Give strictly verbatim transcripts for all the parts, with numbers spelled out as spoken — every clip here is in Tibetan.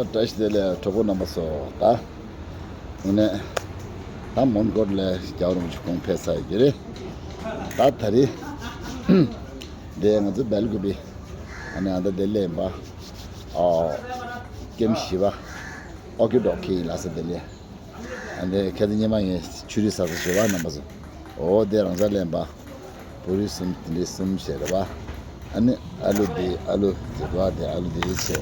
བཀྲ་ཤིས་བདེ་ལེགས་གྲོགས་པོ་རྣམ་པ་ཚོ། ད་དངོས་གནས་ད་མོན་གྷོ་ལ་རྒྱལ་བ་རིན་པོ་ཆེ་དགོངས་ཕེབས་ཚར་ཡོད་ཀྱི་རེད། ད་ད་རེས་འདི་ང་ཚོ་སྦེལ་ཀོབ་པི་ཨ་ནི་ཨ་ད་དེ་སླེབས་པ། ཨོ། ཀེམ་བཞི་པ་ཨོ་ཀི་ཌོ་ཀི་ལ་ས་དེ་ལས། ཨ་ནི་ཁྱེད་ཚོ་སྔོན་མ་ངས་ཆུ་རུད་ཟ་ས་ཞེས་པ་རྣམ་པ་ཚོ། འོ་དེ་རང་ས་ལེན་པ། བོ་རི་གསུམ་དེ་འདྲའི་གསུམ་བྱས་རེད་པ། ཨ་ནི་ཨ་ལུ་དེ་ཨ་ལུ་དེ་བ་དེ་ཨ་ལུ་དེ་བྱས།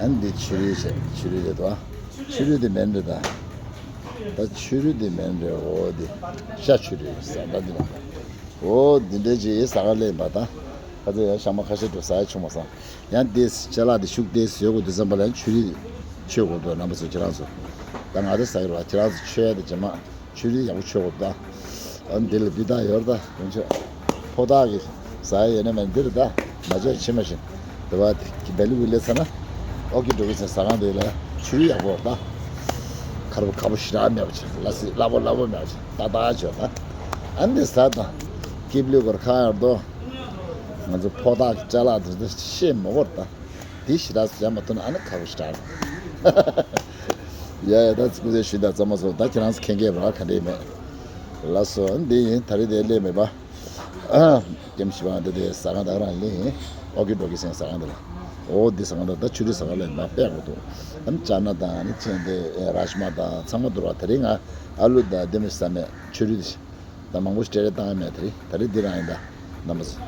ཨ་ནི་དེ་ཆུ་རུད་བྱས་ཆུ་རུད་རེད་དོ། ཆུ་རུད་དེ་མེན་རེད་ད། ད་ཆུ་རུད་དེ་མེན་རེད། འོ་དེ་ཤ་ཆུ་རུད་ཟ་ད་དེ་རང་ད། འོ་འདི་འདྲའི་ཅིག་ཟ་ག་ལེན་པ་ད། ཁ་ཚ་ཡང་ཤ་མ་ཁ་ཤས་འགྲོ་ཟ་ཡ་ཆུང་མ་སང་། ཡང་དེ་ཅ་ལག་དེ་ཤུགས་དེ་བཟོས་དགོས་དུས་ཙམ་པ་ལ་ཡང་ཆུ་རུད་མཆོད་དགོས་འདུག་རྣམ་པ་ཚོ་ཁྱེད་རང་ཚོ། ད་ང་དེ་ཟ་ཡི་རོགས་ཁྱེད་རང་ཚོ་མཆོད་ཡ་དེ་རྗེས་མ་ཆུ་རུད་ཡག་པོ་མཆོད་དགོས་འདུག་ད། ཨ་འདི་ལ་འདི་དག་ཡོད་རེད་ད་དཀོན་མཆོག་ཕོ་ཐག་གི་ཟ་ཡ་ཡོད་ན་མེད་འདི་རེད་ད། མ་མཆོད་ཕྱི་མ་བཞིན་དེ་བ་དེ་གི་བེ་ལི་བི་ལེ་ཚ་ན་ཨོ་ཀི་འགྲོ་གི་ཚེ་ཟ་ཁང་དེ་ལ་ཆུ་རུད་ཡག་པོ་རེད་ད། ཁ་རུ་ཁ་པོ་ཞེ་དྲག་མེད་པ་ཆེ་ལ་སི་སླ་པོ་སླ་པོ་མེད་པ་ཆེ་ཏག་ཏག་བྱོས་ད། ཨ་འདི་ཟ་ད་སྐྱིབ་ལུས་གོར་ཁ་ཡོད་དོ། ང་ཚོ་ཕོ་ཐག་གི་ཅ་ལག་དེ་ཚོ་ཤེས་མི་དགོས་ད། དེ་ཞེ་དྲག་བྱ་མ་ཐུབ་ན་ཨ་ནི་ཁག་པོ་ཞེ་དྲག་རེད། ཡ་ཡ་ད་སྐུ་ཚེ་ཞུ་ད་ཙམ་མ་སོང་ད་ཁྱེད་རང་ཚོ་མཁྱེན་མཁན་ར་ག་འདྲས་མེད། ལགས་སོ་འདི་ཡིན་ད་རེས་དེ་སླེབས་མེད་པ། ཀེམ་ཤི་བ་འདི་དེ་ཟ་ཁང་ད་རང་ལས་ཡིན། ཨོ་ཀི་འགྲོ་གི་སེང་ཟ་ཁང་འདི་ལ། ཨོ་འདི་ཟ་ཁང་ད་ད་ཆུ་རི་ཟ་ཁང་ལས་ན་དཔེ་གོ་འདུག་ཨ་ནི་ཅ་ན་དང་ཨ་ནི་ཅན་དེ་རཱཇ་མ་དང་ཚང་མ་འདུར་བ་དེ་རིང་ང་ཨ་ལུ་དང་དེ་མི་ཟ་མེད་ཆུ་རི་དེ། ད་མང་པོ་ཞིག་སྤྲད་རེས་བཏང་ཡ་མེད་དེ་རེད། ད་རེས་འདི་རང་ཡིན་ད་རྣམ་པ་ཚོ།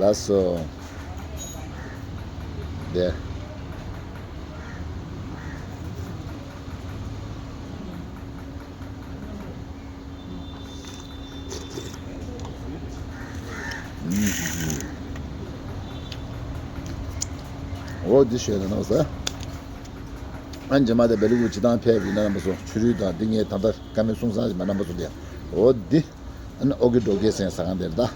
ལགས་སོ། དེ། འོ་འདི་ཞོད་ན་ནོ་ཟ། ཨན་ཇེ་མ་དེ་བེ་ལི་གུ་ཅི་དང་ཕེབས་ཡིན་ན་རྣམ་པ་ཚོ་ཆུ་རུད་དང་འདི་ངས་ད་ལྟ་བཀའ་མོལ་གསུང་སང་ཞིག་མ་རྣམ་པ་ཚོ་དེ་འོ་འདི། ཨ་ནི་ཨོ་ཀི་འགྲོ་གི་སེང་ཟ་ཁང་དེར་ད།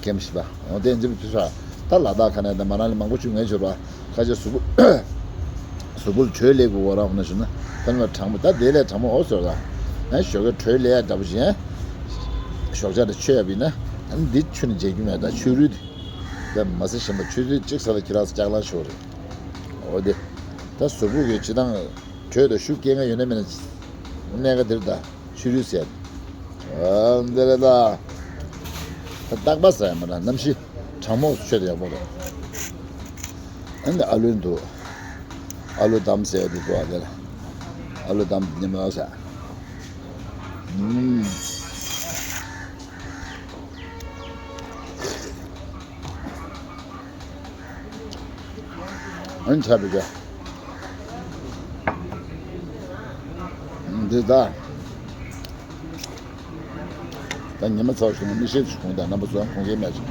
ཀེམ་ཤི་བ། འོ་དེ་འཛིན་པའི་དུས་ཚོད། ད་ལ་དྭགས་ཁ་ནས་ད་མ་རང་ལ་མང་པོ་བྱུང་ངེས་བྱོས་ར། ཁ་ཆེ་གཟུགས་པོ། གཟུགས་པོ་ལ་དྲོད་ལས་དགོས་ར་འོ་ན་ཞུ་ན། ཕན་པ་གྲང་མོ་ད་དེ་ལས་གྲང་མོ་འོ་ཟེར་ར། ཨ་ཞོགས་ཀས་དྲོད་ལས་ཡ་འདྲ་པོ་ཞིག་ཡ། ཞོགས་ཇ་དེ་མཆོད་ཡ་བིན་ན། ཨ་ནི་འདི་ཆུ་ནི་འཇལ་རྒྱུ་མེད་ད་ཆུ་རུད་དེ། ད་མ་ཟེར་ཞིམ་པ་ཆུ་རུད་གཅིག་ཟ་ད་ཁྱེད་རང་ཚོ་ལྕགས་ལང་ཤོར་རེད། འོ་དེ། ད་གཟུགས་པོ་གི་སྤྱི་བཏང་། དྲོད་དང་ཤུགས་སྐྱེ་ངེས་ཡོད་ན་མེད་ན། གནས་ག་དེར་ད། ཆུ་རུད་ཟེར། ཨ་འདི་རེད་ད། ད་རྟག་པ་ཟ་ཡ་མ་ར་གནམ་གཤིས་གྲང་མོ་ཆོད་ཡག་པོ་རེད། ཨ་འདི་ཨ་ལུ་འདུག་ཨ་ལུ་དམ་ཟེར་དེ་འདུག་ཨ་དེ་ལ། ཨ་ལུ་དམ་ཉམས་ཡོད་ཟ། ཨུམ། ཨན་ཆ་བི་ཀ་འདི་ད། ད་ཉི་མ་ཚ་བ་བྱུང་མིག་ཤེལ་བྱུང་ད་རྣམ་པ་ཚོ་ཁོང་ཁྱེད་མེད་ཅིང་།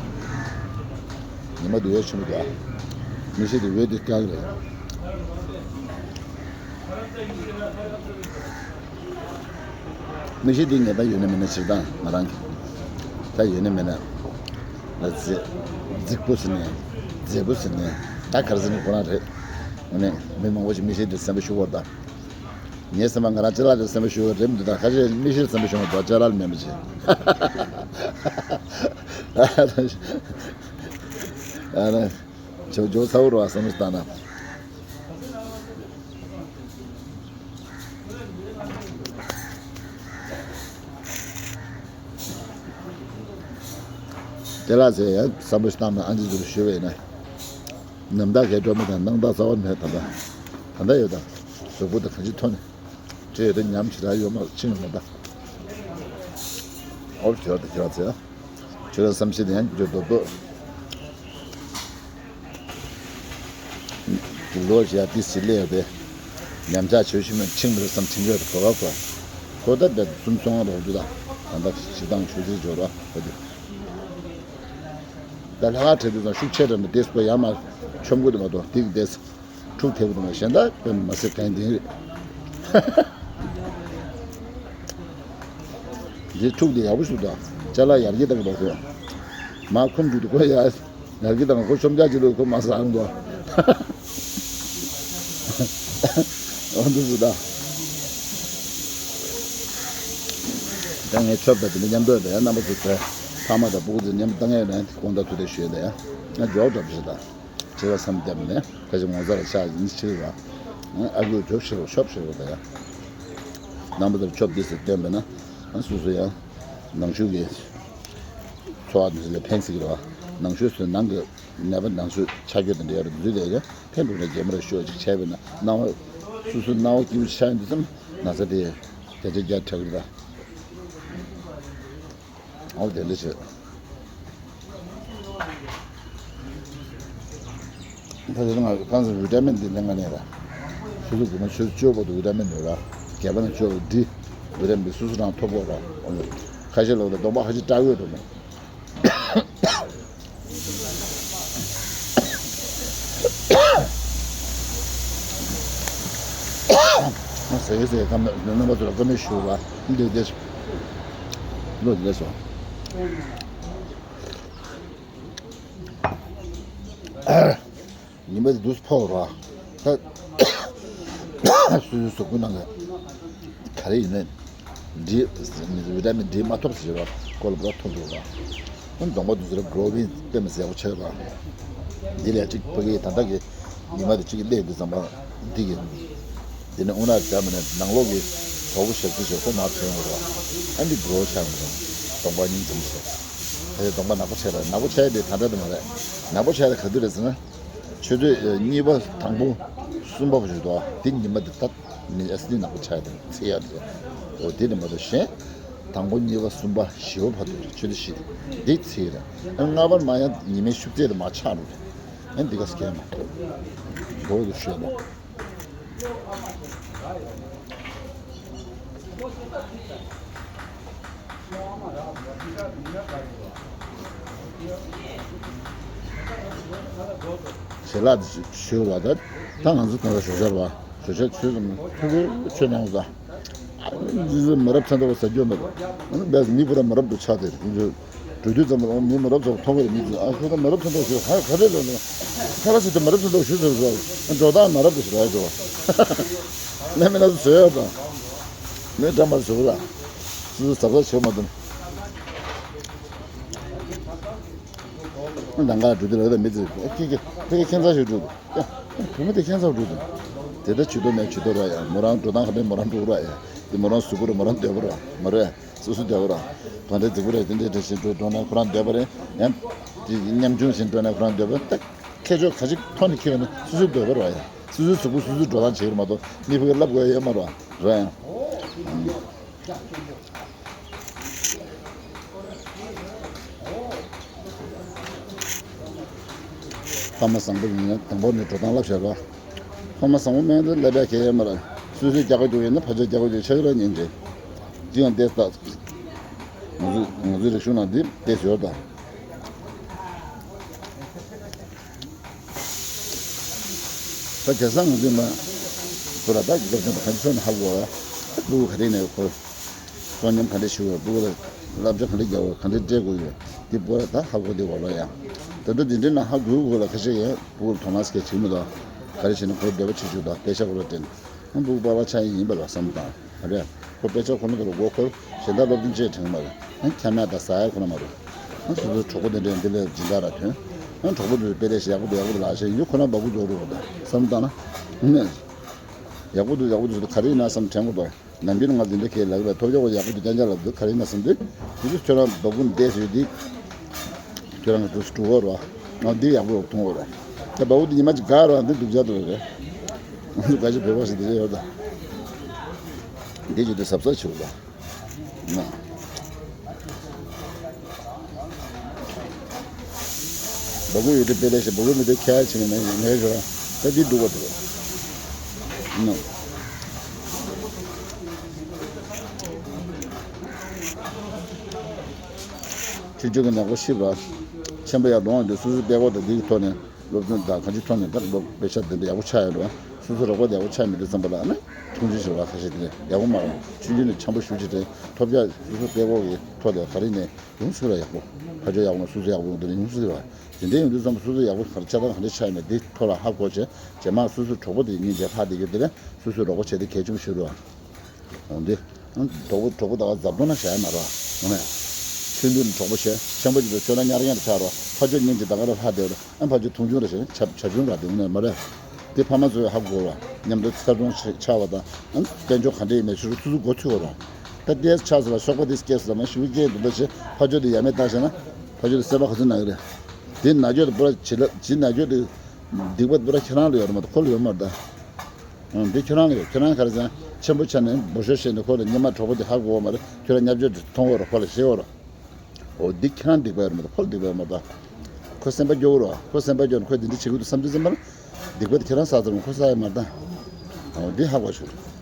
ཉི་མ་དུ་ཡོད་ཆེན་པོ་འདུག་ཨ། མིག་ཤེལ་དུ་འོད་དུ་བཀག་རེད། མིག་ཤེལ་འདི་ངེས་པར་ཡོད་ན་མེད་ན་ཕྱིར་བཏང་ང་རང་གི་ད་ཡོད་ན་མེད་ན་ལ་རྫི་རྫིག་པོ་ཟེར་ནས་མཛེས་པོ་ཟེར་ནས་ད་ག་རེ་ཟེར་ནས་ཁོ་རང་རེད། ངོ་ནས་མི་མང་པོ་ཞིག་མིག་ཤེལ་འདི་སེམས་པ་ཤུགས་པོ་ད་ངའི་སེམས་པ་ང་རང་ཅ་ལག་འདི་སེམས་པ་ཤུགས་པོ་རེད་མི་འདུག་ད་ཁ་ཤས་མིག་ཤེལ་སེམས་པ་ཤུགས་པོ་འདུག་ཅ་ལག་མེད་པ་ཅི་ཨ་ན་ཇོ་ཇོ་ཚ་བོ་རོ་བ་སེམས་པ་ཤུགས་ད་ན། དེ་ལ་ཟེར་ཡང་བསམ་བློ་བཏང་ན་ཨ་འདི་ཚོར་ཞུ་བས་ན། ནམ་ཟླ་གས་འགྲོ་མི་དང་སྣང་དག་རྩ་བ་མེད་ད་ལྟ། ད་ལྟ་ཡོད་དང་གཟུགས་པོ་དང་གང་ཅི་ཐོན་ནས། ཅི་ཡོད་དོ་ཉམས་ཞེ་དྲག་ཡོད་མ་ཕྱིན་ཡོད་མ་ད། ཨོ་ཁྱོད་དང་ཁྱོད་ཚེ། ཁྱོད་རང་བསམ་ཤེས་དེ་ཡང་འགྱུར་རྡོག་རྡོག་ལོ་བཞི་ཡ་ཏི་སི་ལེ་བས། ཉམས་ཆག་བྱོས་ཤིག་མ་ཕྱིན་པར་བསམ་ཕྱིན་ཡོད་གོ་བ་གོ། ཁོ་ད་བས་གསུམ་སོང་རོགས་འདུག་ད། ད་ལྟ་ཞི་དང་ཆུ་ཚིག་འབྱོར་བ་གོ་དུས། ད་ལྷ་ཁང་ཁྲལ་དུས་ཙང་ཤུགས་ཆེ་དྲགས་ནས་ཏེ་སི་པོ་ཡར་མར་མཆོང་དགོས་དུ་མ་གཏོགས་ཏིག་ཏེ་སི་འཁྲུག་ཐེབས་དུ་མ་གཞན་དག་དཔེ་མ་སྲིད་གང་ཡིན་དེ་རེད། འདི་འཁྲུག་དེ་ཡག་པོ་ཞིག་འདུག་ཅ་ལག་ཡར་རྒྱས་བཏང་གི་འདུག་ཁོས་མ་ཁུམ་འགྲོ་དུས་ཁོ་ཡར་ཡར་རྒྱས་བཏང་ཁོ་ཤོམ་རྒྱག་ཅིག་འདུག་ཁོ་མ་ཟ་འདུག་འོ་འདུག་ཟེར་ད། ད་ངས་ཆོབ་དང་དེ་འདྲ་མཉམ་དུ་ཡོད་ད་ཡང་རྣམ་པ་ཚོ་ཚོས་ཕ་མ་དང་སྤུ་གུ་ཚོ་མཉམ་དུ་བཏང་ཡ་ཡོད་ན་དགོངས་དག་ཐུགས་རེ་ཞུ་ཡ་ད་ཡང་ང་འཇོག་འགྲོ་བ་ཞིག་ད། བྱེད་པ་བསམ་བརྒྱབ་ནས་ཁ་ཅིག་ངོ་ཚ་ལ་ཆགས་ཡིན་ཕྱིར་ར། ཨ་ཁུས་ཆོབ་ཤེས་རོགས་ཆོབ་ཤེས་རོགས་ད་ཡ། རྣམ་པ་ཚོར་ཆོབ་འདི་ཟེར་སྟོན་པས་ན། ཨ་སོ་སོ་ཡང་ནང་ཆོས་ཀྱི་འཚོ་བ་འདི་ལ་ཕན་སྲིད་ཀྱི་རེད་བ། ནང་ཆོས་སུ་ནང་གི་ནད་པ་ནང་ཆོས་ཆ་རྒྱུས་དང་འབྲེལ་བ་འདི་ལས་ཀྱང་ཕན་པའི་རྒྱ་མི་ར་ཤོག་ཅིག་བྱས་པས་ན། སྣང་བ་སོ་སོའི་སྣང་བ་སྐྱིད་པོ་ཆགས་ཡོང་དུས་ཙམ་ན་ཚ་དེ་བརྒྱ་ཆ་བརྒྱ་དྲག་གི་རེད། ཨོ་དེ་འདྲ་བྱེད། ད་དེ་ང་གང་ཟེར་བི་ཏ་མིན་འདི་ལེན་ག་ནས་ར། ཆུ་ཚོད་དགུ་ན་ཆུ་ཚོད་བཅུ་བར་དུ་བི་ཏ་མིན་ཡོད་ར། བརྒྱད་པ་ན་བཅུ་བར་དུ་ཌི། བི་ཏ་མིན་འདི་སོ་སོ་རང་ཐོབ་དགོས་ར། ཁ་ཤས་ལོག་ལ་གདོང་པ་ཁ་ཤས་སྐྲག་ཡོད་འགྲོ་མོད། ཟེར་ཟེར་ཀ་མེད་རྣམ་པ་ཚོ་ལ་ཀ་མེད་ཞུ་བ་འདི་འདི་ལོ་འདི་སོ། ཉི་མ་དེ་དུས་ཕོག་ར། ད་སོ་སོའི་གཟུགས་པོའི་ནང་གི་ག་རེ་ཡིན་ནའི་འདི་བི་ཏ་མིན་ཌི་མ་ཐོབ་ཟེར་བ་ཀོ་ལ་པུ་ར་ཐོབ་འགྲོ་བ། ཨ་གདོང་པ་དུས་ཚོད་ལ་གོ་བི་ཏེ་མི་ཟེར་བ་ཆེ་བ། འདི་ལས་གཅིག་ཕ་གི་ད་ལྟ་གི་ཉི་མ་དེ་གཅིག་གི་གླེགས་འདི་ཙམ་པ་འདི་གི། འདི་ནི་དབུ་ནག་བྱ་མི་ནི་ནང་ལོགས་ཀྱི་གྲོགས་པོ་ཞབས་ཕྱི་ཞབས་ཁོ་མ་ཐོན་འགྲོ་བ། ཨ་འདི་གོ་ཆགས་མི་འགྲོ། གདོང་པ་སྙིང་རྗེ་མི་ཤེས། ཨ་གདོང་པ་ནག་པོ་ཆགས་ར་ནག་པོ་ཆགས་དེ་ད་ལྟ་དེ་མ་རེད། ནག་པོ་ཆགས་དེ་ག་དུས་རེད་ཟེར་ན། ཆུ་ཚོད་གཉིས་པ་དང་པོ་གསུམ་པ་བར་ཞུ་དོ། དེ་ཉི་མ་དེ་ད་མི་ཨེ་སི་ནག་པོ་ཆགས་དེ་ཚེ་ཡ་དེ། འོ་དེ་ནི་མ་གཏོགས་གཞན། དང་པོ་གཉིས་པ་གསུམ་པ་བཞི་པ་བར་དུ་རེད། ཆུ་ཚོད་བཞི་དེ་ཚེ་རེད། ལྔ་པར་མ་ཡང་ཉི་མའི་ཤུགས་ཚད་དེ་མ་ཆག་རུ་རེད། ཨ་འདི་ག་སྐྱེལ་མ་ཐུབ། འོ་དེ་ཤོད་དོ། ཞལ་ལག་དེ་ཞུ་བ་ད་ད་ང་ཚོ་ད་ལྟ་ཞོགས་ཇ་རེད་བ། ཞོགས་ཇ་ཆུ་ཙམ་ཐུག་གི་ཆུ་ནང་ད། འདི་ཚོ་མི་རབས་ཚ་འདྲ་བ་ཟ་རྒྱུ་མེད། ཨ་ནི་བས་མི་བུ་ར་མི་རབས་འདྲ་ཆགས་ཏེ་འདི་ཚོ་འགྲོ་དུས་ཙམ་པ་ལ་མི་མི་རབས་ཚོ་མཐོང་གི་རེད། མི་ཚོ་ཨ་ཁོ་ད་མི་རབས་ཚ་འདྲ་ཞུ་ཧ་ག་རེ་རེད་ལ། ཁ་ལ་ཟེར་དུས་མི་རབས་ཚ་འདྲ་ཞུ་ཟེར་ཟེར་འགྲོ་སྟངས་མི་རབས་འདྲ་ཞིག་རེད་འགྲོ། ནས་མི་ལ་ཟེར་ཡོད་དང་། མི་འདྲ་མར་ཟེར་བ་ལ། སུ་སུ་ཟབ་ཟབ་བྱེད་མ་ཐུབ། ནང་ག་འགྲོ་དུས་ལ་ད་མི་ཚོ་ཁྱེད་ཁྱེད་ཁྱེད་ཁྱེད་ཚ་ཞིག་འགྲོ། ཡ། བུ་མོ་དེ་ཁྱད་མཚར་འགྲོ་འདུག་དེ་ལྟར་ཇུས་གཏོགས་མེད་ཇུས་གཏོགས་ར་ཡ། མོ་རང་འགྲོ་སྟངས་ག་འདྲ་མོ་རང་འགྲོ་ར་ཡ། དེ་མོ་རང་གཟུགས་པོ་ར་མོ་རང་འདོད་པ་ར་མ་རེད། སོ་སོ་འདོད་པ་ར། གང་འདྲ་རྫིག་པོ་རེད་དེ་འདྲ་འདྲ་ཞིག་འགྲོ་འགྲོ་ན་ཁོ་རང་འདོད་པ་རེད། ཡང་། དེ་ཉམ་ཆུང་ཞིག་འགྲོ་ན་ཁོ་རང་འདོད་པ་ད། ཁྱད་ཆོས་ག་ཅིག་ཐོག་ནས་ཁྱེར་བ་ན་སོ་སོའི་འདོད་པ་ར་ཡ། སོ་སོའི་གཟུགས་པོ་སོ་སོའི་འགྲོ་སྟངས་བྱེད་ཀྱི་རེད་མ་གཏོགས་མི་ཕ་གིར་ལབ་དགོས་ཡ་ཡོད་མ་རེད་ར་ཡ། ཕ་མ་བཟང་པོ་ཡིན་ན་དང་པོ་ནས་འགྲོ་སྟངས་བསླབ་བྱ་རོགས། ཕ་མ་བཟང་པོ་མེད་ན་སླེབས་ཡ་གལ་ཡོད་མ་རེད། སོ་སོས་རྒྱག་གི་འདུག་ཡིན་ན་ཕར་ཕྱོགས་རྒྱག་གི་འདུག་ཆགས་ཀྱི་རེད་སྙིང་རྗེ། ཅི་ཡང་བལྟས་ད། ང་ཚོའི་ང་ཚོའི་རིག་གཞུང་ནང་འདི་བལྟས་ཡོད་ད། ད་དེང་སང་ང་ཚོས་མ། ཁོ་ར་ད་སློབ་སྦྱོང་དང་ག་འདྲ་ཤོར་ན་ཧ་གོ་བ། ད་ཕྲུ་གུ་ག་རེ་ནས་ཁོ། སོ་ཉམས་ག་འདྲ་ཞིག་ཡོད་ཕྲུ་གུ་ལ། བསླབ་བྱ་ག་འདྲ་རྒྱག་དགོས་ག་འདྲ་སྤྲད་དགོས་ཡོད་འདི་པོ་ར་ད་ཧ་གོ་བསྡད་ཡོད་ར་ཡ། ད་ལྟ་འདི་འདྲའི་ནང་ཧ་གོ་དགོས་ལ་ཁ་ཤས་ཡང་ཕྲུ་གུ་ལ་དོ་སྣང་སྐྱེ་བྱེད་མི་འདུག་ག་རེ་བྱས་ན་ཁོ་འདོད་པ་བྱེད་བཅུག་དང་དཔེ་ཆ་ཁོ་ལ་སྤྲད་ན། ཕྲུ་གུ་པ་ཕ་ཆགས་ཡིན་པ་ལ་བསམ་བློ་བཏང་། རེད། ཁོ་དཔེ་ཆ་ཁོ་ན་ཁོ་ལ་མགོ་འཁོར། གཞན་དག་སློབ་སྟོན་བྱེད་དྲན་མ་རེད། ཨ་ཁྱམས་ཡག་དང་ཟ་ཡག་ཁོ་ན་མ་རེད། ཨ་སོ་སོའི་གྲོགས་པོ་དེ་འདྲས་འདི་ལ་སྦྱིན་བདག་ར་ཐོན། ཨ་གྲོགས་པོ་དེ་དཔེ་ལས་ཡག་པོ་འདུག་ཡག་པོ་འདུག་ལབ་བྱས་ཡིན་ཁོ་ན་འབག་གུ་རྫོགས་འགྲོ་བ་དང་བསམ་བཏང་ན། ནས། ཡག་པོ་འདུག་ཡག་པོ་འདུག་ཟེར་ག་རེ་ཡིན་ན་བསམ་དྲན་དགོས་དོ། ནམ་རྒྱུན་ང་འདི་འདྲ་ཁས་ལབ་ཀྱི་རེད། ཐོབ་ཆོག་གོ་ཡག་པོ་འདུག་རྐྱང་རྐྱང་ལབ་འདུག་ག་རེ་ཡིན་ན་བསམ་དུས། དེ་ཚོ་ཁྱོད་རང་འབག་གུ་འདས་ཟེར་དུས། ཁྱོད་རང་གི་དུས་སུ་འགྲོ་གོ་ར། ང་འདི་ཡག་པོ་མཐོང་གོ་ར། ད་འབག་གུ་འདི་ཉི་མ་གཅིག་འགག་ར་འདི་སྡུག་ཅག་འདུག་རེད། ང་ཚོ་ག་ཞིག་བོད་པ་ཞིག་འདི་འདྲ་ཡོད་ད། འདི་ཅིག་ཏུ་གཟབ་གཟབ་བྱེད་དགོས་པ། ན། འབག་གུ་ཡོད་དུས་དཔེ་ལས་ཤིག་འབག་གུ་མེད་དུས་ཁྱད་ཆེ་ནི་མེད་མེད་རེད། ད་འདི་སྡུག་པ་འདུག་ན། ཆུ་ཆུ་གི་ནག་པོ་ཤི་བ། ཆེན་པོ་ཡར་ལོང་བ་འདི་སོ་སོའི་དཔེ་ཁོག་དང་འདི་གི་ཐོག་ནས། སློབ་སྟོན་དང་གང་ཅིའི་ཐོག་ནས་ད་སློབ་དཔེ་ཆ་དེ་འདྲ་ཡག་པོ་ཆགས་ཡོད་རེད། སོ་སོ་རོགས་པ་ཡག་པོ་ཆགས་མེད་དུས་ཙམ་པ་ལ་ཨ་ནི་མཐོང་ཆུང་བྱེད་པ་ཁ་ཤས་དེ་འདྲ་ཡག་པོ་མ་རེད། ཆུང་ཆུང་ནས་འཆམ་པོ་ཞུ་བྱེད་དེ་ཐོབ་རྒྱག་སོ་སོ་དཔེ་ཁོག་གི་ཐོག་ལ་ག་རེ་ནས་ཡོང་སྲིད་ར་ཡག་པོ། ཕར་ཕྱོགས་ཡག་པོ་ན་སོ་སོ་ཡག་པོ་ཡོང་དུས་ཡོང་སྲིད་ར། དེ་འདྲ་ཡོང་དུས་ཙམ་པ་སོ་སོ་ཡག་པོ་ག་རེ་ཆགས་སྟངས་ག་འདྲ་ཆགས་ཡོད་མེད་དེ་ཐོག་ལ་ཧ་གོ་བྱས་རྗེས་མ་སོ་སོ་གྲོགས་པོ་དེ་གཉིས་མཇལ་ཕར་བསྡད་རྒྱུ་དེ་ལས་སོ་སོའི་རོགས་པ་བྱས་ཏེ་གལ་ཆེན་པོ་ཞིག་རེད་བ། འོང་དེ། གྲོགས་པོ་གྲོགས་པོ་ད་ག་འཛབ་ཐོན་ན་བྱ་ཡ་མ་རེད། འོང་ནས། ཆུང་དུས་ནས་གྲོགས་པོ་བྱས་ཆེན་པོ་ཅིག་ཏུ་ཁྱོད་རང་ཉར་མཁན་དུ་ཆགས་རོགས་ཕར་ཕྱོགས་ཉིན་གཅིག་ད་ག་ར་ལྷག་བསྡད་རོགས་ཨ་ཕར་ཕྱོགས་མཐོང་ཆུང་ར་བྱས་ཆ་ཆ་ཆུང་ར་དེ་འོང་ནས་མ་རེད། དེ་ཕ་མ་ཚོས་ཧ་གོ་བ། མཉམ་དུ་འཚར་ལོངས་ཆགས་པ་དང་། ཨང་དཔལ་འབྱོར་ག་འདྲ་ཡིན་མིན་ཞུ་རུ་ཚུར་ཚུར་མགོ་ཚོས་པ་རེད། ད་ལྟའི་ཆགས་ཟེར་ལ་གཤོག་པ་དེ་སྐྱེས་ཟེར་ལ་མ་ཞུ་སྐྱེས་འདུག་ད་ཞེས་ཕ་ཆོས་དེ་ཡ་མེད་བཏང་བྱས་ན་ཕ་ཆོས་དེ་སེམས་པ་ག་ཚོད་ན་གི་རེད། དེ་ན་ཆོས་དེ་པུ་ར་བྱེད་ལ་ཇི་ན་ཆོས་དེ་སྡིག་པ་པུ་ར་ཁྱེད་རང་ལ་ཡོད་རེད་མ་གཏོགས་ཁོ་ལ་ཡོད་མ་རེད་ད། ཨང་འདི་ཁྱོད་རང་ལ་ཡོད། ཁྱོད་རང་ག་རེ་ཟེར་ན་ཆེན་པོ་ཆགས་ནས་འབོ་ཤོར་བཤད་ནས་ཁོ་ལ་སྙེ་མ་གྲོགས་པོ་དེ་ཧ་གོ་བ་མ་རེད། ཁྱོད་རང་བརྙས་བཅོས་དེ་མཐོང་བ་རེད། ཁོ་ལ་ཤེས་བ་རེད། འོ་འདི་ཁྱེད་རང་སྡིག་པ་ཡོད་མ་རེད། ཁོ་ལ་སྡིག་པ་ཡོད་མ་རེད། ཁོ་སེམས་པ་སྐྱོ་བོ་རེད། ཁོ་སེམས་པ་སྐྱོ་ནས་ཁོས་འདི་འདྲ་བྱེད་ཀྱི་འདུག་བསམ་ཚུལ་ཙམ་པ་ལ་སྡིག་པ་དེ་ཁྱེད་རང་བསགས་ཙམ་ཁོ་བསགས་ཡོད་མ་རེད་ད། འོ་འདི་ཧ་གོ་ཆོག་རེད།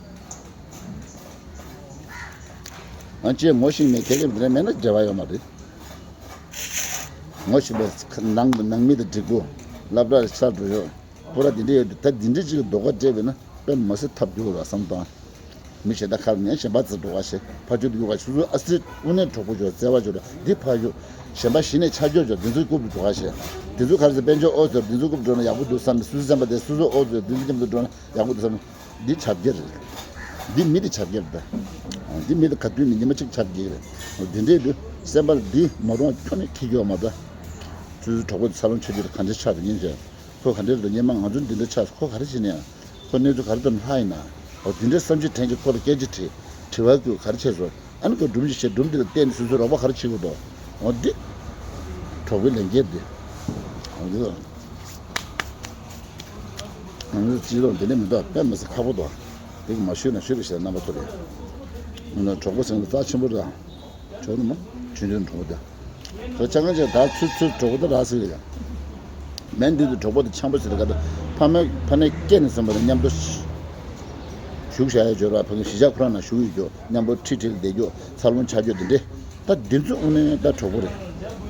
ང་ཅེས་ངོ་ཤེས་མེད་མཁན་འདི་འདྲ་མེད་ན་འབྲེལ་བ་ཡོད་མ་རེད། ངོ་ཤེས་པའི་ནང་ནང་མི་དང་འགྲིག་གོ། སློབ་གྲྭ་ཆར་འགྲོ་ཡོད། པོ་ར་དེ་འདྲ་ཡོད་དུས་ད་དེ་འདྲ་ཅིག་ལ་ལྡོག་པ་སྤྲད་པས་ན་དཔེ་མ་སྲིད་ཐབས་སྐྱོ་བོ་ར་བསམ་དང་། མི་གཞན་དག་ཁ་ལ་ཉན་གཞན་པ་ཚོ་འགྲོ་བ་ཞེས་ཕ་ཆོས་འདུག་ག་ཞུ་སོ་ཨ་སི་རིད་དབུ་ནས་གྲོགས་པོ་འཇོག་བརྩེ་བ་འཇོག་འདི་ཕ་ཡོད། གཞན་པ་གཞི་ནས་ཆ་འཇོག་འཇོག་འདི་ཚོའི་རྐུབ་ཏུ་འགྲོ་བ་ཞེས། འདི་ཚོ་ག་རེ་ཟེར་དཔལ་འབྱོར་ཨོ་ཚོ་འདི་ཚོའི་རྐུབ་འགྲོ་ན་ཡག་པོ་འདུག་བསམ་ནས་སུ་སུ་བསམ་པ་དེ་སུ་སུ་ཨོ་ཚོ་འདི་ཚོ་མཉམ་དུ་འགྲོ་ན་ཡག་པོ་འདུག་བསམ། འདི་ཆབ་རྒྱལ་རེད། འདི་མི་དེ་ཆབ་རྒྱལ་རེད། འདི་མི་དེ་ག་དུས་ནས་ཉི་མ་གཅིག་ཆབ་རྒྱལ་རེད། འདི་འདྲས་དུ་སེམས་པར་འདི་མ་རུང་ཁྱོན་ནས་ཁྱི་སྐྱོ་མ་ད། ཚུལ་གྲོགས་པོ་དེ་ཚ་ལོང་ཆོས་རྒྱལ་ག་འདྲས་ཆགས་དུ་ཉིན་བྱས། ཁོ་ག་འདྲས་དུ་ཉི་མ་ང་ཚོ་འདི་འདྲས་ཆགས་ཁོ་ག་རེ་བྱེད་ནས་ཡང་། ཁོ་གནས་ཚུལ་ག་རེ་དུ་ལྷག་ཡིན་ན། འོ་འདི་འདྲས་བསམ་ཤེས་དྲན་གྱི་ཁོ་ལ་སྐད་ཆ་དྲིས་དྲི་བ་བསྐུལ་ག་རེ་བྱས་སོ། ཨ་ནི་ཁོ་སྒྲུང་ཞིག་བཤད། སྒྲུང་འདི་ལ་བརྟེན་ནས་སོ་སོའི་རོགས་པ་ག་རེ་བྱེད་དགོས་དོ། འོ་འདི་གྲོགས་པོའི་ལས་འགན་འདི། འོ་འདི་ལ། ང་ཚོ་སྤྱི་ཚོགས་འདི་འདྲ་མི་འདུག་དཔེ་མི་སྲིད་ཁག་པོ་འདུག་དེ་གི་མ་ཞུས་ན་ཞུས་པ་ཞིག་རྣམ་པ་ཚོ་རེད། ང་ཚོ་གྲོགས་པོ་ཟེར་ན་རྩ་ཆེན་པོ་རེད། གྲོགས་ནི་མ་ཆུང་ཆུང་གྲོགས་པོ་དེ། ཁོ་ཆ་ང་ཅག་ད་ཚུར་ཚུར་གྲོགས་པོ་དེ་རག་ཟེར་གི་ཡ། མན་འདི་དུ་གྲོགས་པོ་དེ་འཆམ་པོ་ཟེར་ག་ད་ཕ་མ་ཕ་ནས་སྐྱེས་ནས་བཟུང་བ་རེད། མཉམ་དུ་བཞུགས་བཞག་ཡ་འབྱོར་བ་ཕ་གི་གཞིས་ཆགས་ཁོ་རང་ན་བཞུགས་ཡོད་རྒྱུ། མཉམ་པོ་ཁྲིད་ཁྲིད་ལ་བསྡད་རྒྱུ། འཚར་ལོངས་ཆགས་རྒྱུ་དེ་འདྲས། ད་འདི་ཚོ་དངོས་གནས་ད་གྲོགས་པོ་རེད།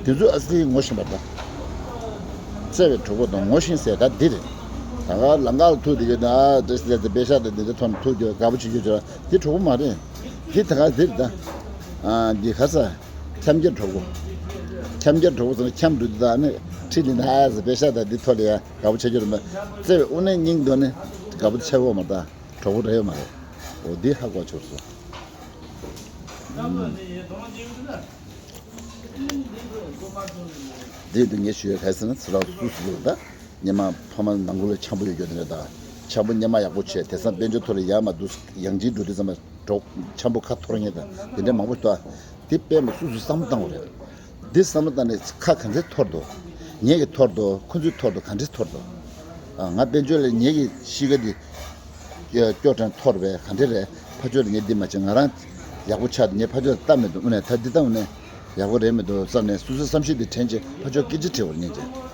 འདི་ཚོ་ཨ་སི་ངོ་ཤེས་པ་ད། བརྩེ་བའི་གྲོགས་པོ་དང་ངོ་ཤེས་ཟེར་ད་འདི་རེད། ད་ག་ལམ་ཁ་ལ་ཐུག་དེ་གི་ད་ཨ་ཏེ་སི་ཏེ་ཏེ་པེ་ཤ་དང་འདི་འདྲ་ཐོན་ཐུག་རྒྱུ་དགའ་པོ་བྱེད་རྒྱུ་བྱོས་འདི་གྲོགས་པོ་མ་རེད། འདི་ད་ག་འདི་རེད་ད། ཨ་འདི་ག་ས། འཁྱམ་རྒྱལ་གྲོགས་པོ། འཁྱམ་རྒྱལ་གྲོགས་པོ་ཟེར་ན་འཁྱམ་འགྲོ་དུས་ད་ནི་ཁྲིད་ལིན་ཨ་ཟེར་པེ་ཤ་དང་འདི་ཐོག་ལ་ཡ་དགའ་པོ་བྱེད་རྒྱུ་རེད་མ། བརྩེ་བའི་དབུ་ནས་སྙིང་འདོན་ནི་དགའ་པོ་ཆེ་བོ་མ་ད། གྲོགས་པོ་རེད་ཡོད་མ་རེད། འོ་འདི་ཧ་གོ་ཆོག་སོང་། འདི་དུ་ངས་ཞུ་ཡ་ག་རེ་ཟེར་ན་ཚེ་རབས་སུ་སུ་ལ་ད་སྙེ་མ་ཕ་མ་ནང་ཁུལ་ལ་འཆམ་པོ་ཡོད་རྒྱུ་དེ་རེད་ད། འཆམ་པོ་སྙེ་མ་ཡག་པོ་བྱས་དེང་སང་དཔལ་འབྱོར་ཐོག་ལ་ཡར་མར་འདུག་ཡང་ཅིག་འགྲོ་དུས་ཙམ་པ་གྲོགས་འཆམ་པོ་ཁ་འཐོར་ངེས་ད་དེ་འདྲ་མང་པོ་ཞིག་འདུག་དེ་དཔེ་མི་སུ་སུ་བསམ་བློ་བཏང་བ་རེད། འདི་བསམ་བློ་བཏང་ནས་ཁ་ག་འདྲས་འཐོར་འདུག་ངེད་ཀྱི་འཐོར་འདུག་ཁོ་ཚོའི་འཐོར་འདུག་ག་འདྲས་འཐོར་འདུག་ང་དཔལ་འབྱོར་ལ་ངེད་ཀྱི་གཤིས་ཀ་འདི། སྐྱོ་དྲན་འཐོར་བས་ག་འདྲ་རེད། ཕ་ཆོས་ལ་ངས་འདི་མ་བྱེད་ང་རང་ཡག་པོ་ཆགས་ཏེ་ངས་ཕ་ཆོས་ལ་ལྟ་མི་འདུག་དངོས་གནས་ད་འདི་ལྟ་དངོས་གནས་ཡག་པོ་རེད་མི་འདུག་བསམ་ནས་སོ་སོའི་བསམ་ཤེས་འདི་དྲན་བྱས་ཕ་ཆོས་སྐད་ཆ་དྲིས་པར་ཉན་བྱས།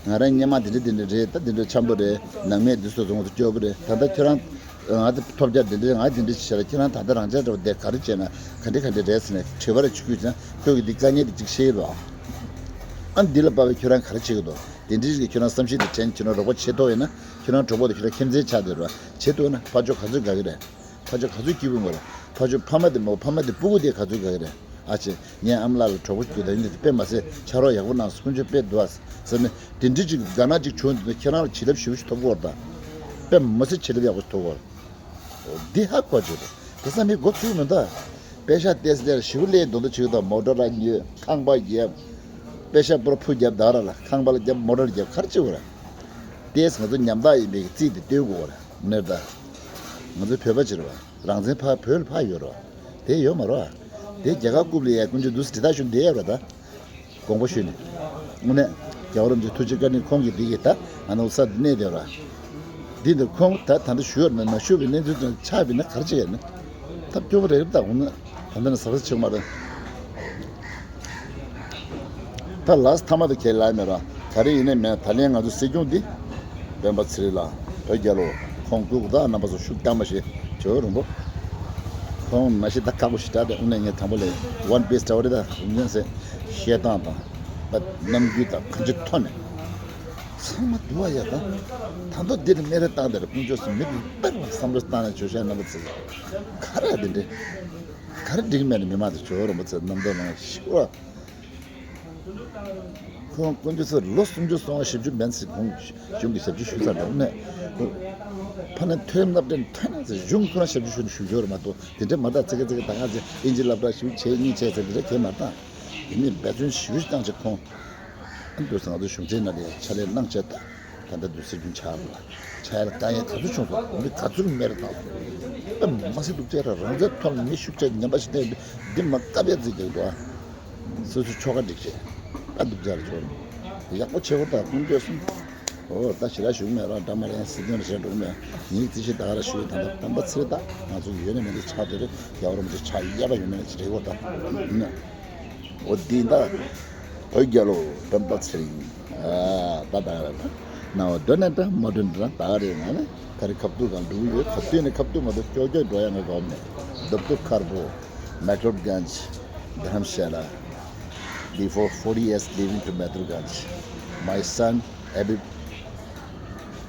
ང་རང་སྙེ་མ་འདི་འདྲ་འདི་འདྲ་རེད། ད་འདི་འདྲ་འཆམ་པོ་རེད། ནང་མི་འདི་ཚོ་ཚོ་ང་ཚོ་སྐྱོ་པོ་རེད། ད་ལྟ་ཁྱོད་རང་ང་འདི་ཐོབ་རྒྱ་འདི་འདྲ་ང་འདི་འདྲ་བྱས་ལ་ཁྱེད་རང་ད་ལྟ་རང་ཅག་འདྲ་བ་འདི་ག་རེ་བྱས་ན་ག་འདྲ་ག་འདྲ་རེད་ཟེར་ནས་དྲི་བ་རེ་ཆུ་ཁུལ་བྱས་ན་ཁྱོད་ཀྱི་འདི་དཀའ་ངལ་འདི་གཅིག་ཤེས་རོགས། ཨ་འདི་ལ་དཔག་པའི་ཁྱོད་རང་ག་རེ་བྱེད་ཀྱི་འདུག་དེ་འདྲའི་རིགས་ཀྱི་ཁྱོད་རང་བསམ་ཤེས་དེ་དྲན་ཁྱོད་རང་རོགས་པ་བྱེད་ཐུབ་ཡོད་ན་ཁྱོད་རང་གྲོགས་པོ་དེ་ཁྱོད་རང་ཁྱིམ་མཚེས་ཆགས་བསྡད་རོགས་བྱེད་ཐུབ་ན་ཕ་ཆོས་ག་ཚོད་དགའ་གི་རེད། ཕ་ཆོས་ག་ཚོད་སྐྱིད་པོ་ཡོང་གི་རེད། ཕ་ཆོས་ཕ་མ་དེ་མོ་ཕ་མ་དེ་སྤུ་གུ་དེ་ག་ཚོད་དགའ་གི་རེད། ཨ་ཅེ་ངའི་ཨ་མ་ལགས་ལ་གྲོགས་པོ་ཞིག་འདུག་ད་ཡིན་དེ་དཔེ་མ་སྲིད་ཕྱག་རོགས་ཡག་པོ་གནང་སོང་། དཀོན་མཆོག་དཔེ་འདུག་ཨ་ཟེར་ནས་དེ་འདྲའི་ཅིག་དགའ་སྣང་ཅིག་བྱུང་འདུག་ན་ཁྱེད་རང་ལ་བྱིན་རླབས་ཞེ་པོ་ཞིག་ཐོབ་ཀྱི་ཡོད་རེད་ད། དཔེ་མ་སྲིད་བྱིན་རླབས་ཡག་པོ་ཞིག་ཐོབ་ཀྱི་ཡོད་རེད། འོ་འདི་ཧ་གོ་བྱོས་རེད། དེ་ས་མི་མགོ་ཚུགས་མི་འདུག་པེ་ཤ་ཏེས་ལེར་ཞིག་ལས་རྡོ་རྡོ་ཆུ་དང་མོ་ཊ་ར་ཉོས། ཁང་པ་བརྒྱབ། པེ་ཤ་པུར་ཕུ་བརྒྱབ་ད་ར་ལ་ཁང་པ་ལ་བརྒྱབ་མོ་ཊ་ལ་བརྒྱབ་ག་རེ་བྱེད་དགོས་རེད། ཏེས་ང་ཚོ་ཉམ་ཐག་ཡིན་པའི་རྩིས་དེ་སྟོན་དགོས་རེད། ནེར་ད། ང་ཚོ་བོད་པ་ཅིག་རེད་བ། རང་བཙན་ཕ་བོད་ལ་ཕ་ཡོད་རེད་བ། དེ་ཡོད་མ་རེད་བ། དེ་རྒྱ་གར་རྐུབ་ལ་ཡ་ཀུན་སྤྱོད་འདུག་སེ་དྲི་རྟགས་ཞུ་བསྡད་ཡོད་རེད་ད། དགོངས་པ་ཞུས་ནས། དངོས་གནས། རྒྱལ་བ་རིན་པོ་ཆེ་ཐུགས་རྗེ་བཀའ་དྲིན་ཁོང་གིས་འདི་གིས་ད་ང་ནང་ས་འདི་གནས་བསྡད་ར། འདི་འདི་ཁོང་ད་ད་འདི་ཞུ་ཡོད་མེད་མ་ཞུ་བའི་གནས་ཚུལ་དེ་ཆགས་པས་ན་ག་རེ་བྱེད་ཡ་མེད། ཐབས་སྐྱོ་པོ་རེད་ད་འོ་ན། ད་འདི་ན་ཟབ་ས་ཆེ་མ་རེད། ད་ལགས་ཐ་མ་དུ་ཁས་ལེན་མེད་ར། ག་རེ་ཡིན་ནའི་མེད་ད་ལན་ང་ཚོ་སྲིད་སྐྱོང་འདི། སྤེན་པ་ཚེ་རིང་ལགས་བོད་རྒྱལ་ལོ། ཁོང་སྐུ་ད་རྣམ་པ་ཚོ་ཤུགས་བཏང་མ་ཤེས་ཇོ་བོ་རིན་པོ། ཁོང་མ་ཤེས་ད་ཁག་པོ་ཞིག་ད་དེ་དངོས་གནས་ངས་དང་པོ་ལས་ཝན་པིས་འདྲ་བོ་རེད་ད་དངོས་གནས་བཤད་སྟངས་དང་། ད་རྣམ་འགྱུར་དང་གང་ཅི་ཐོན་ནས། ཚང་མ་འདུལ་བ་ཡ་ད། ད་མདོ་འདི་ལ་སྨད་ར་བཏང་དེ་ལ་དཀོན་མཆོག་སུ་མི་དཔེར་ལ་བསམ་བློ་བཏང་ནས་བྱོས་ཤག་རྣམ་པ་ཚོ། ག་རེ་དེ་འདྲས། ག་རེ་འགྲིག་མེད་ནས་མི་མང་དུ་ཇོ་བོ་རིན་པོ་ཚོ་རྣམ་རྟོག་ནང་ཤི་བ། ཁོང་དཀོན་མཆོག་ཚོ་ལོ་སུམ་ཅུ་སོ་ལྔ་བཞི་བཅུ་མན་ཟེར་ཁོང་གཞུང་གི་ཞབས་ཕྱི་ཞུས་ཚར་འདུག་ནས། ཕ་ན་ཐོན་སློབ་གྲྭ་ཐོན་ན་ཟེར་གཞུང་ཁོ་རང་ཞབས་ཕྱི་ཞུ་ཞུ་ཞོར་མ་གཏོགས་དེ་འདྲ་མ་གཏོགས་ཙི་གེ་ཙི་གེ་ད་ང་ཚོ་ཨིན་ཇི་སློབ་གྲྭ་ཞུ་བྱས་གཉིས་བྱས་ཟེར་དེ་འདྲ་གས་མ་བཏང་། དེ་ནས་འབད་བརྩོན་ཞུ་བཏང་ཆེ་ཁོང་། ཨ་འདུག་ཟེར་ང་ཚོ་གཞུང་ཆེན་ནང་ལ་ཕྱག་ལས་གནང་བྱས་ད་ད་ལྟ་འདུག་སྲིད་སྐྱོང་ཆགས་པ་ལ། ཁྲལ་དཀའ་ངལ་ག་ཚོད་བྱུང་སོང་། མི་ག་ཚོད་མེར་བཏང་སོང་། ཨ་མ་སི་སྡུག་ཅག་ར། རང་བཙན་ཐོག་ནས་མི་ཤུགས་ཆེ་ངན་པ་ཞིག་བསྟེན་འདི་མ་བཀའ་བརྒྱ་བརྩིས་ཀྱི་འདུག་ཨ། སོ་སོའི་ཆོལ་ཁ་སྒྲིག་བྱེད་ཨ་སྡུག་ཅག་ར་ཆོག་ཡག་པོ་བྱེད་དགོས་ད་ཀུན་སྤྱོད་གསུམ། ཨོ་ད་ཞེ་དྲག་ཞུ་གི་མེད་ར། འདྲ་མ་རེད། སྲིད་དོན་རེད་འགྲོ་གི་མེད། ཉིན་རྩིས་ཤིག་ད་ག་ར་ཞུ་ཡོད། ད་ད་དམ་པ་ཚེ་རིང་ད་ང་ཚོ་ཡོད་ནས་མེད་ནས་ཆགས་བསྡད་རེད། ཡག་རོགས་མི་ཆགས་ཡག་པ་ཡོད་ནས་རེད་གོ་ད། འོ་འདི་ད་བོད་རྒྱལ་ལོ་དམ་པ་ཚེ་རིང་། ཨ་ད་ད་ག་ར་ན་འོ་འགྲོ་ནས་ད་མ་འགྲོ་ནས་ད་ད་ག་རེ་ང་ནི་ག་རེ་ཁ་ཐུག་གང་འགྲོ་གི་ཡོད། ག་དུས་ནས་ཁ་ཐུག་མ་གཏོགས་ཀྱོག་ཀྱོག་འགྲོ་ཡ་ང་དགའ་བོ་མེད། རྡོ་ཐོག་དཀར་པོ། Mehklodganj, Dharamshala. Before forty years living to Mehklodganj. My son Habib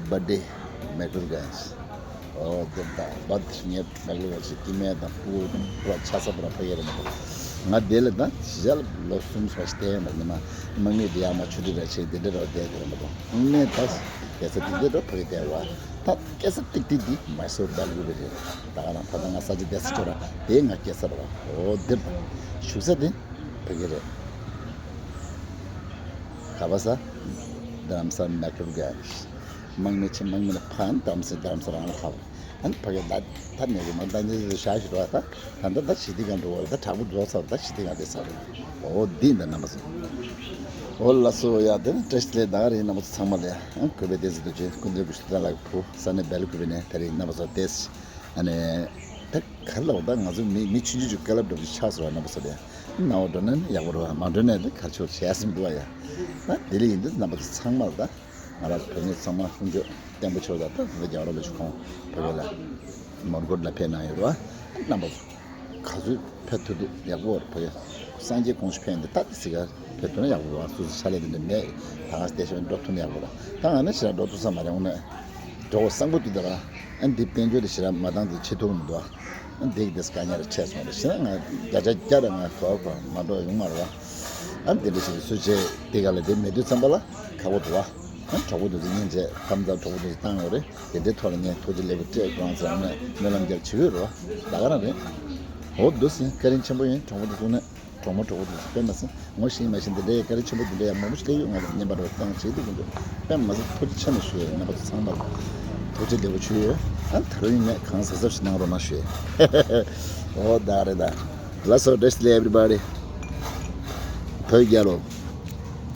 birthday Mehklodganj. ཨོ་དེ་ད་བར་ངས་Mehklodganj་སྐྱེ་དམན་དང་ཕྲུ་གུ་ཆ་ཚང་པོ་ར་ཕ་གི་རེད་མ་གཏོགས། ང་དེ་ལ་ད་ཞལ་ལོ་གསུམ་སོ་བ་ཞིག་བསྡད་ཡོད་མ་རེད། ཉི་མ་དམག་མི་དེ་ཡར་མར་ཆུ་ཁྲི་ར་བྱས་དེ་འདྲ་ར་བསྡད་དེ་རེད་མ་གཏོགས། དངོས་གནས་ད་རྒྱལ་ས་དེ་འདྲ་ར་ཕ་གི་བསྡད་ར། ད་སྐྱེ་ས་ཏིག་ཏིག་འདི་མའི་སོར་དར་དགོས་པ་རེད། ད་ག་རང་ད་ལྟ་ང་ས་ཆ་བསྡད་ས་ཆོག་ར་དེ་ང་སྐྱེ་ས་རེད་བ། ཨོ་འདིར་བཞུགས་ས་དེ་ཕ་གི་རེད། ག་པ་ས་རྡ་རམ་ས་ལ་Mehklodganj། དམག་མི་ཆེ་དམག་མི་ལ་ཕན་རྡ་རམ་ས་རྡ་རམ་ས་རང་ལ་ཕབ། ཨན་ཕ་གི་ད་ད་ནས་རི་མ་ད་ནས་རི་ཤ་ཞིག་ར་ད་ད་ད་ད་ཞི་བདེ་གང་འགྲོ་བ་ད་དྲག་པོ་རྫོགས་ཚར་ད་ཞི་བདེ་གང་རེད་ས་རེད། ཨོ་འདི་འདི་རྣམ་པ་ཚོ། ཨོ་ལགས་སོ། ཡ་དེ་ནི་བཀྲ་ཤིས་བདེ་ལེགས་ད་ག་རེ་རྣམ་པ་ཚོ་ཚང་མ་ལ་ཡ། ཨང་གུས་པས་བསྟན་འཛིན་རྡོ་རྗེ་ཀུན་འདུས་ཀྱི་ཞུ་དག་ལགས་བུ་ས་གནས་སྦེལ་ཀུ་པེ་ནས་ད་རེས་རྣམ་པ་ཚོ་བལྟས། ཨ་ནི་ད་ག་རེ་ལབ་ད་ང་ཚོ་མི་མི་ཆུང་ཆུང་ཅིག་བཀའ་སློབ་འགྲོ་རྒྱུ་ཆགས་སོང་ར་རྣམ་པ་ཚོ་ལ་ཡ། ནང་འོ་འགྲོ་ན་ནི་ཡག་པོ་རེད་བ། མ་འགྲོ་ན་ནི་ག་རེ་ཆོག་བྱས་སེམས་འདུག་བ་ཡ། ད་དེ་ལས་ཡིན་དུས་རྣམ་པ་ཚོ་ཚང་མ་ལ་ད་ང་རང་ཚོ་བོད་མི་ཚང་མ་ཀུན་སྤྱོད་བརྟན་པོ་ཆོག་ད་ད་ད་རྒྱ་རོགས་ལ་ཆུ་ཁོང་བོད་ལ་མོན་གྷོ་ལ་ཕེབས་གནང་ཡོད་རེད་བ། རྣམ་པ་ཚོ་ག་ཚོད་ཕེབས་ཐུབ་ཐུབ་ཡག་པོ་རེད་བ། སངས་རྒྱས་དགོངས་ཞུ་ཕེབས་འདི་ད་དེ་སྲིད་ཀ་ཕེབས་ཐུབ་ན་ཡག་པོ་རེད་བ། སོ་སོ་ཕྱག་ལས་དེ་འདྲ་མེད། ད་ང་བསྡད་ཤོར་འགྲོ་ཐུབ་ན་ཡག་པོ་རེད། ད་ང་ནི་ཞེ་དྲག་འགྲོ་ཐུབ་ས་མ་རེད། འོ་ན་འགྲོ་བ་སང་པོ་དུས་ད་ར་ཨ་འདི་དཔལ་འབྱོར་དེ་ཞེ་དྲག་མ་འདང་དུ་ཆེ་ཐུབ་མི་འདུག་ཨ། འདི་གི་དེ་དཀའ་ངལ་རེ་འཕྲད་སོང་རེད། ཞེ་ན་ང་བརྒྱ་ཆ་བརྒྱ་རེ་ང་གོ་བ་མ་འགྲོ་ཡོང་མ་རེད་བ། ཨ་འདི་འདྲ་ཞིག་སུ་བྱས་དེ་ག་ལ་དེ་མེད་དུས་ཙམ་པ་ལ་ཁག་པོ་འདུག་བ། ཨ་གྲོགས་པོ་འདུག་ཚེ་སྙིང་རྗེ་ཁམས་ཚང་གྲོགས་པོ་འདུག་ཚེ་བཏང་ཡོད་རེད། དེ་འདྲའི་ཐོག་ལ་ངས་ཐུགས་རྗེ་ལེགས་པོ་སྤྲད་དགོངས་ཚེ་ཨ་ནི་སྨོན་ལམ་རྒྱབ་བྱེད་ཀྱི་ཡོད་རེད་བ། ད་ག་རང་རེད། འོ་འདུག་སེ་བཀའ་དྲིན་ཆེན་པོ་ཡིན། གྲོགས་པོ་འདུག་ཚུགས་ནས། གྲོགས་མོ་གྲོགས་པོ་དེ་ཚོ་དཔེ་མ་སྲིད་ངོ་ཤེས་མ་ཤེས་འདི་འདྲའི་བཀའ་དྲིན་ཆེན་པོ་འདི་འདྲའི་ཡག་མང་པོ་ཞིག་སླེབས་ཡོད། ང་ལ་བརྙན་པར་བཏང་བྱེད་དུ་ཀུན་ཏུ་དཔེ་མ་སྲིད་ཐུགས་རྗེ་ཆེ་ནས་ཞུ་ཡོད། རྣམ་པ་ཚོ་ཚང་མར་ཐུགས་རྗེ་ལེགས་པོ་ཞུ་ཡོད། ཨ་ད་རུང་ཡིན་ནས་གང་གཟབ་གཟབ་ཞིག་གནང་རོགས་གནང་ཞུ་ཡོད། ཨོ་ད་རེད་ད། ལགས་སོ། བཀྲ་ཤིས་བདེ་ལེགས་everybody། བོད་རྒྱལ་ལོ།